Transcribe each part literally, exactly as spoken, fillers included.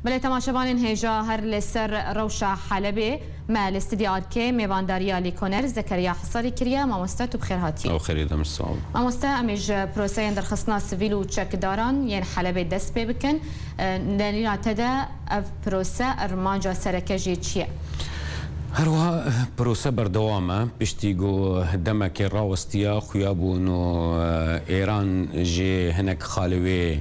Belê temaşevanên hêja, her li ser rewşa Helebê me li Stûdyo Arkê mêvandariya lîkoner Zekeriya Hisarî kiriye. Mamoste, tu bi xêr hatî. Ew xêrê, demir sağ ol. Mamoste, em ê ji proseyên derxistina sivîl û çekdaran yên Helebê dest pê bikin. E, Nerîna te de ev prose armanca sereke jê çi ye? Her wiha prose berdewam e. Piştî ku demekê rawestiya, xuya bû no, e, Êran ji hinek xalê wê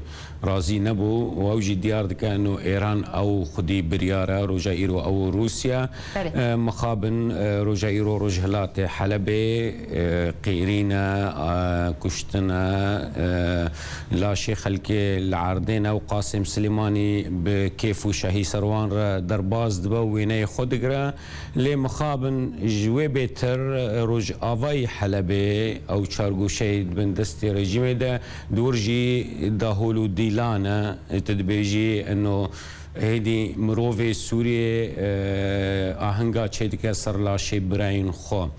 razî nebû û ew jî diyar dike no Êran ew xwedî biryar e, roja îro ew û Rûsya. Belê. E, mixabin, e, roja îro rojhilatê Helebê, e, qîrîn e, e, kuştin e, e, laşê xelkê li erdê ne û Qasim Silêmanî bi kêf û şahî ser wan re derbas dibe û wêneyê xwe digire. Lê mixabin ji wê bêtir rojavayî Helebê, ew çar goşeyê di bin destê rejîmê de, di wir jî dahol û dîlan e. Tu dibêjî eno hêdî mirovê Sûriyê, e, ahinga çêdike ser laşê birayên xwe.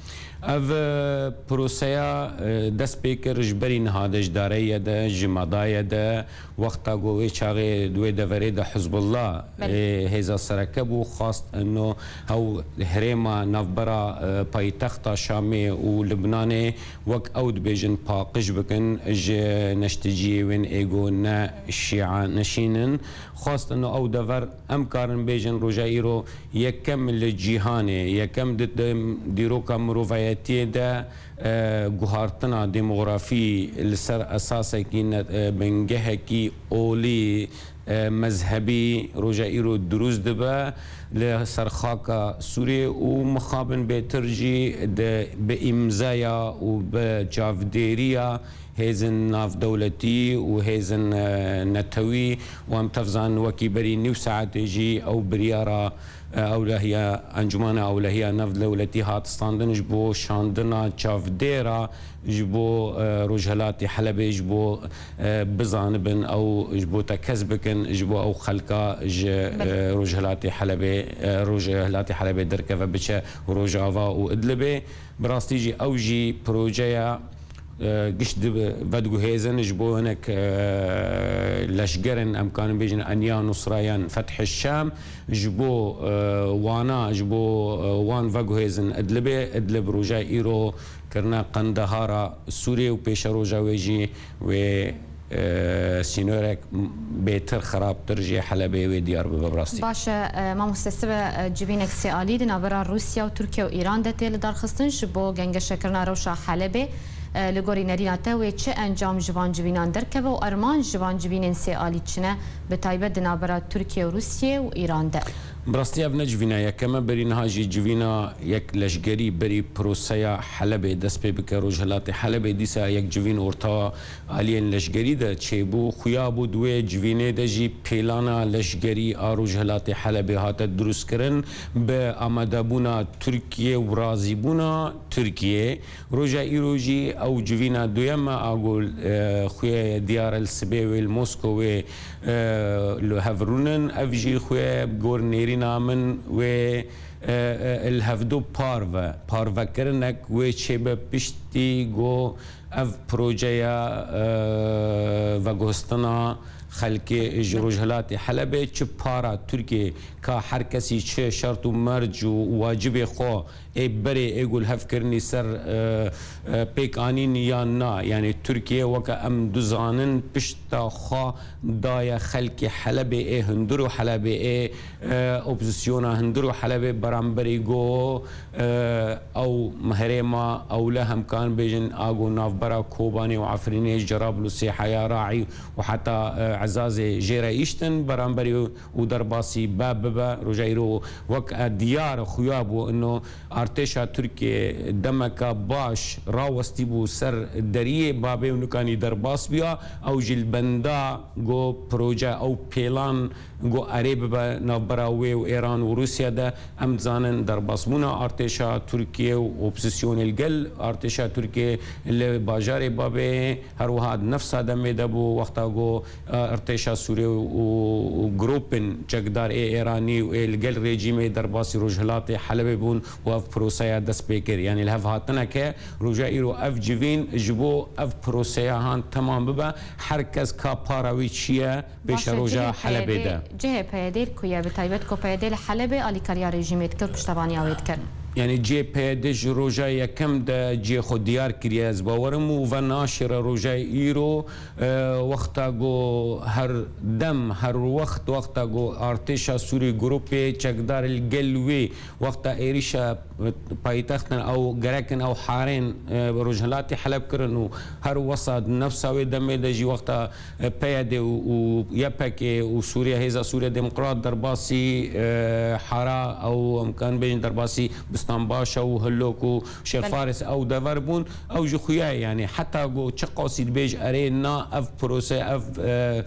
Ev, e, proseya, e, dest pê kir ji berî niha de, ji dareye de, ji medaye de, wexta ku wê çaxê di wê deverê de Hizbullah, Belê. e, hêza sereke bû, xwast eno ew herêma navbera, e, paytexta Şamê û Libnanê wek ew dibêjin paqij bikin ji neşteciyê wên ê ku ne şîa neşîn in. Xwast eno ew dever, em karin bêjin roja îro yekem li cîhanê, yekem di, di dîroka mirovayetiyê de, e, guhartina demografî li ser esasekî ne-, e, bingehekî olî, e, mezhebî roja îro dirûst dibe li ser xaka Sûriyê û mixabin bêtir jî di, bi îmzaya û bi çavdêriya hêzin navdewletî û hêzin, e, netewî û em tev zanin wekî berî nîv saetê jî ew biryara, e, ewlehiya, Encûmena Ewlehiya Navdewletî hat standin ji bo şandina çavdêra ji bo, e, rojhilatê Helebê, ji bo, e, bizanibin ew, ji bo tekez bikin, ji bo ew xelka ji, Belê. e, rojhilatê Helebê, e, rojhilatê Helebê derkeve biçe Rojava û Idlibê. Bi rastî jî ew jî projeya, e, giş dibe vediguhêzin ji bo hinek, e, leşgerin, em karin bêjin Enya Nusra yan Feth Şam, ji bo, e, wana, ji bo, e, wan veguhêzin Idlibê. Idlib roja îro kirine Qendehara Sûriyê û pêşeroja wê jî wê, e, sînorek bêtir xirabtir ji Helebê wê diyar bibe bi rastî. Baş e, e, mamoste, sibe, e, civînek sêalî di navbera Rûsya û Tirkiye û Îran de tê lidarxistin ji bo gengeşekirina rewşa Helebê. E, li gorî nerîna te wê çi encam ji van civînan derkeve û armanc ji van civînên sêalî çi ne, bi taybet di navbera Tirkiye û Rûsiyê û Îran de? Bi rastî ev ne civîna yekem e. Berî niha jî civîna yek leşgerî berî proseya Helebê dest pê bike, rojhilatê Helebê, dîsa yek civîn orta aliyên leşgerî de çêbû. Xuya bû di wê civînê de jî pêlana leşgerî a rojhilatê Helebê hate dirûstkirin, bi amadebûna Tirkiye û razîbûna Tirkiye. Roja îro jî ew civîna duyem e, a ku, e, xuya ye diyar e, li sibê wê li Moskowê, e, li hev rûnin. Ev jî xuya ye bi gor nêrîna min wê, e, e, li hevdu parve, parvekirinek wê çêbe piştî ku ev projeya, e, veguhestina xelkê ji Rojhilatê Helebê, çi para Tirkiyê ka her kesî çi şert û merc û wacibê xwe ê berê ê ku li hev kirinî ser, e, e, pêk anîn yan na. Yanî Tirkiye, weke em dizanin, pişta xwe daye xelkê Helebê, ê hundir û Helebê, ê, e, opozisyona hundir û Helebê beramberî ku, e, ew herêma ewle, em karin bêjin, a ku navbera Kobanê û Efrînê, Cerablusê, Heya Raî û heta, e, Ezazê jê re îştin, beramberî û derbasî be bibe. Roja îro wek, e, diyar xuya bû, ino artêşa Tirkiyê demeka baş rawestî bû ser deriyê babê û nikanî derbas biya. Ew jî li benda ku proje ew pêlan ku erê bibe navbera wê û Êran û Rûsya de, em dizanin derbasbûna artêşa Tirkiyê û opozîsyonê li gel artêşa Tirkiyê li bajarê babê, her wiha di nefsa demê de bû, wexta ku, e, artêşa Sûriyê û, û, û grûpên çekdar ê Êranî û ê li gel rejîmê derbasî rojhilatê Helebê bûn û ev proseya dest pê kir. Yanî li hev hatineke roja îro ev civîn ji bo ev proseya han temam bibe, her kes ka para wî çi ye pêşeroja Helebê de. Cihê P Y D li ku ye, bi taybet ku P Y D li Helebê alîkariya rejîmê dikir, piştevaniya wê dikir. Yanî cihê P Y D ji roja yekem de cihê xwe diyar kiriye, ez bawerim û ve naşêre roja îro. E, wexta ku her dem, her wext, wexta ku artêşa Sûrî, grûpê çekdar li gel wê, wexta êrîşa paytextin ew gerekin ew harên, e, rojhilatê Heleb kirin û her wesa di nefsa wê demê de jî wexta, e, P Y D û, û Y P G û Sûriye, Hêza Sûriye Demokrat derbasî, e, hara ew, em kan bêjin derbasî Bistanbaşa û Hilok û Şêx Belê. Faris ew dever bûn. Ew jî xuya ye, yanî heta ku çiqasî dibêj erê na ev prose, ev, e,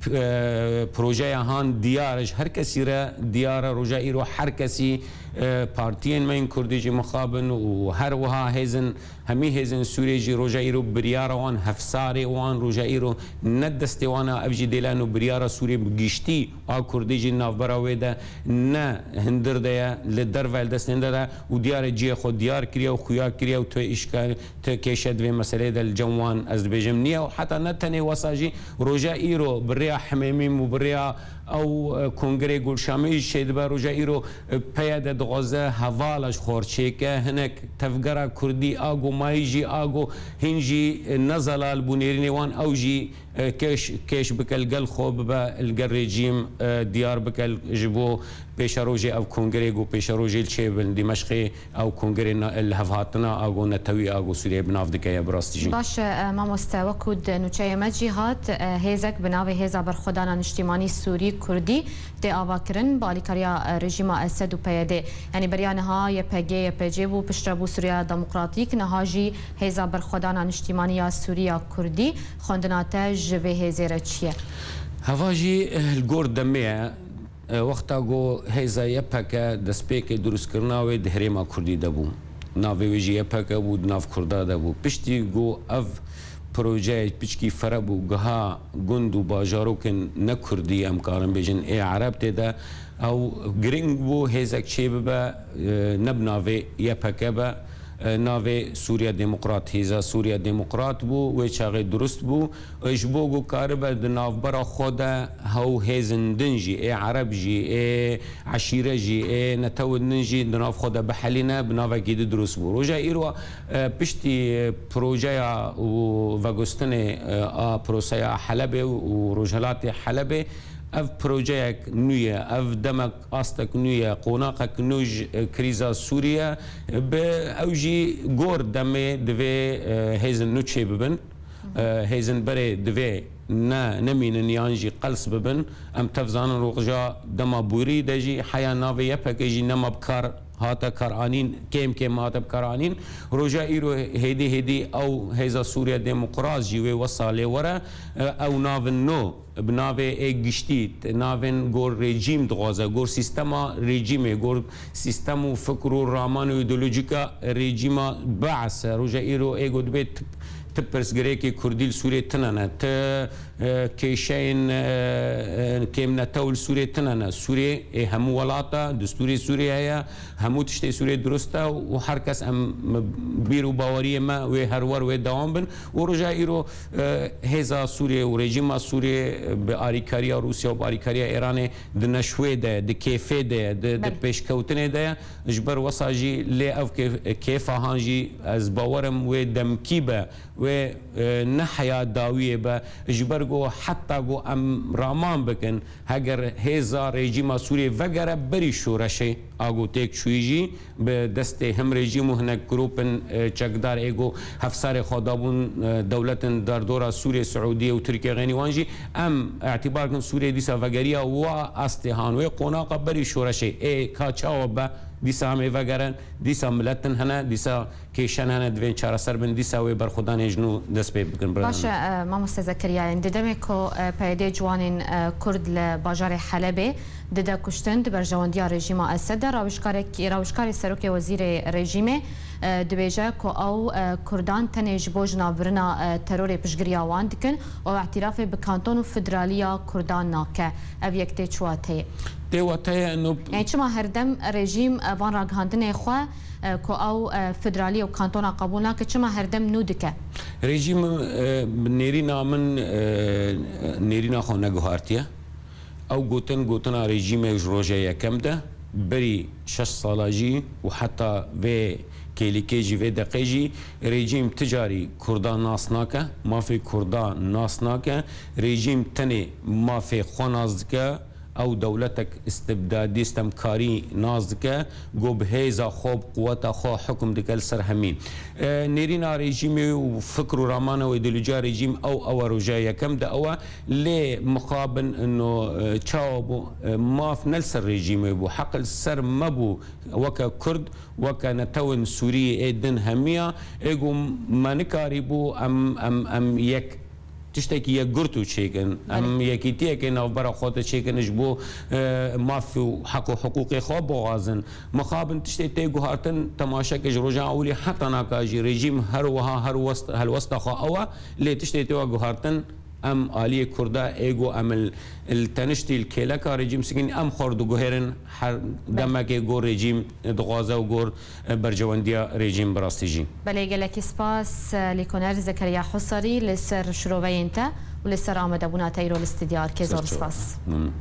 p-, e, projeya han diyar e, ji her kesî re diyar e, roja îro her kesî, e, partiyên me yên Kurdî jî mixabin û her wiha hêzin, hemî hêzên Sûriyê jî roja îro biryara wan, hevsarê wan roja îro ne destê wan e, ev jî dêlen û biryara Sûriyê bi giştî a Kurdî jî navbera wê de ne hindir de ye, li derve li destên de de û diyar e cihê xwe diyar kiriye û xuya kiriye û tu îşkal, tu kêşe di vê meseleyê de li cem wan ez dibêjim niye û heta ne tenê wesa jî roja îro bi rêya Hemêmîm û bi rêya ew, e, kongrê Gulşamê jî çêdibe. Roja îro, e, P Y D dixwaze hevala ji xwe re çêke. Hinek tevgera Kurdî a Gomayî jî a go hîn jî, e, ne zelal bû nêrînê wan ew jî e, kêş, kêş bike li gel xwe, bibe li gel rejîm, e, diyar bike ji bo pêşerojê ev kongrê ku pêşerojê li çêbin Dîmeşqê ew kongrê na-, li hevhatina a ku netewî a ku Sûriyê bi nav dike ye bi rastî jî. Baş e, mamoste, wekû di nûçeyê me jî hat, e, hêzek bi navê Hêza Berxwedana Niştîmanî Sûrî Kurdî tê avakirin bi alîkariya, e, rejîma Esed û P Y D. Yanî beriya niha Y P G, Y P C bû, piştre bû Sûriya Demokratîk, niha jî Hêza Berxwedana Niştîmanî ya Sûriya Kurdî. Xwendina te ji vê hêzê re çi ye? Heva jî, eh, li gor demê ye. Eh, wexta ku hêza Y P G destpêkê dirustkirina wê di herêma Kurdî de bû. Navê wê jî Y P G bû, di nav Kurda de bû. Piştî ku ev projeyê piçkî fere bû, giha gund û bajarokên ne Kurdî, em karin bêjin, ê Ereb tê de, ew giring bû hêzek çê bibe, eh, ne bi navê Y P G be. E, navê Sûriya Demokrat, Hêza Sûriya Demokrat bû, wê çaxê dirust bû. E, ji bo ku karibe di navbera xwe de hew hêzin din jî, ê Ereb jî, ê eşîre jî, ê netewên din jî di nav xwe de bihelîne, bi navekî di dirust bû. Roja îro, e, piştî, e, projeya û vegustinê, e, a proseya Helebê û rojhilatê Helebê, ev projeyek nû ye, ev demek astek nû ye, qonaqek nû ji, e, krîza Sûriye. Bi ew jî gor demê divê, e, hêzin nû çê bibin. E, hêzin berê divê ne, nemînin yan jî qels bibin. Em tev zanin roja dema borî de jî heya navê Y P G jî nema bi kar hate karanîn, kêm kêm hate bi karanîn. Roja îro hêdî hêdî ew hêza Sûriye Demokrat jî wê wesa lê were, e, ew navin nû. Bi navê ê giştî, navên gor rejîm dixwaze, gor sîstema rejîmê, gor sîstem û fikr û raman û îdeolojîka rejîma Be'es e. Roja îro ê got dibê ti, ti pirsgirêkê Kurdî li Sûriyê tine ne, ti, e, kêşeyên, e, e, kêmnetew li Sûriyê tine ne. Sûriyê ê hemû welat e, destûrê Sûriyê heye, hemû tiştê Sûriyê dirust e û her kes em bîr û baweriyê me wê her wer wê dewam bin. Û roja îro, e, hêza Sûriyê û rejîma Sûriyê bi arîkariya Rûsya û bi arîkariya Îranê di neşwê de, di kêfê de, di, di Belê. pêşkewtinê de ye. Ji ber wesa jî lê ev kêf-, kêfa han jî ez bawerim wê demkî be, wê, e, ne heya dawiyê be. Ji ber ku heta ku em raman bikin, heger hêza rejîma Sûriyê vegere berî şoreşê, a ku têk çûyî jî, bi destê him rejîm û hinek grûpin, e, çekdar ê ku hevsarê xwe dabûn, e, dewletin derdora Sûriyê, Siûdiyê û Tirkiye xênî wan jî em îtîbar kin Sûriyê dîsa vegeriya wa astê han wê qonaxa berî şoreşê ê ka çawa be dîsa em ê vegerin, dîsa miletin hene, dîsa kêşen hene divên çareser bin, dîsa wê berxwedanê ji nû dest pê bikin. Baş e, e, mamoste Zekeriya, di demê ku, e, P Y D ciwanên, e, Kurd li bajarê Helebê dide kuştin, di berjewendiya rejîma Esed de rawişkarekî, rawişkarê serokê wezîrê rejîmê, e, dibêje ku ew, e, Kurdan tenê ji bo jinavbirina, e, terorê piştgiriya wan dikin û ew îtirafê bi kanton û federaliya Kurdan nake. Ev yek tê çi wateyê? Tê wateye no. Yani çima herdem rejîm, e, van ragihandinê xwe, e, ku ew, e, federalî û kantona qebûl nake, çima herdem nû dike? Rejîm, e, nêrîna min, e, nêrîna xwe neguhartiye. Ew gotin, gotina rejîmê ji roja yekem de, berî şeş sala jî û heta vê kêlîkê jî, vê deqê jî rejîm ti carî Kurda nas nake, mafê Kurda nas nake. Rejîm tenê mafê xwe nas dike. Ew dewletek istibdadî, stemkarî nas dike, ku bi hêza xwe, bi quweta xwe hukm dike li ser hemî. E, nêrîna rejîmê û fikr û ramana û îdeolojiya rejîm ew, ew e roja yekem de ew e. Lê mixabin ino, e, çawa bû? E, maf ne li ser rejîmê bû, heq li ser me bû weke Kurd, weke netewên Sûriyê ê din hemiya, ê ku me nikarîbû em, em, em yek tiştekî yekgirtû çêkin. Em Belê. yekîtiyekê navbera xwe de çêkin ji bo, e, maf û heq û hiqûqê xwe bixwazin. Mixabin tiştê tê guhartin, temaşeke ji roja ewilî heta naka jî rejîm her wiha her west, helwesta xwe ew e, lê tiştê tê we guhartin, em aliyê Kurda ê ku em li, li teniştî li kêleka rejîm sikîn, em xwe diguhêrin her Belê. demekê ku rejîm dixwaze û ku berjewendiya rejîm bi rastî jî. Belê, gelekî spas, e, lêkoner Zekeriya Husarî li ser şiroveyên te û li ser amadebûna te îro li stûdyo. Kê zor spas. Memnun.